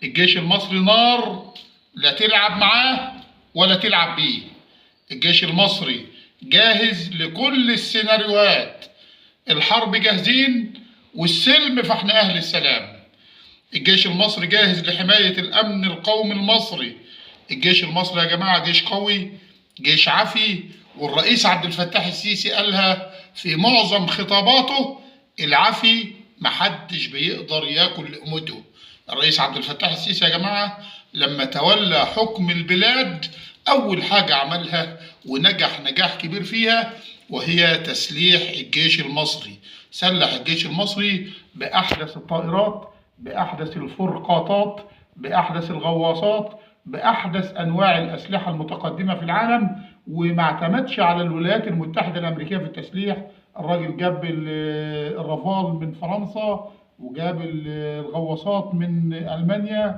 الجيش المصري نار، لا تلعب معاه ولا تلعب بيه. الجيش المصري جاهز لكل السيناريوهات، الحرب جاهزين والسلم فاحنا أهل السلام. الجيش المصري جاهز لحماية الأمن القومي المصري. الجيش المصري يا جماعة جيش قوي، جيش عفي، والرئيس عبد الفتاح السيسي قالها في معظم خطاباته: العفي محدش بيقدر ياكل لقمته. الرئيس عبد الفتاح السيسي يا جماعة لما تولى حكم البلاد أول حاجة عملها ونجح نجاح كبير فيها وهي تسليح الجيش المصري. سلح الجيش المصري بأحدث الطائرات، بأحدث الفرقاطات، بأحدث الغواصات، بأحدث أنواع الأسلحة المتقدمة في العالم، وما اعتمدش على الولايات المتحدة الأمريكية في التسليح. الراجل جاب الرافال من فرنسا، وجاب الغواصات من ألمانيا.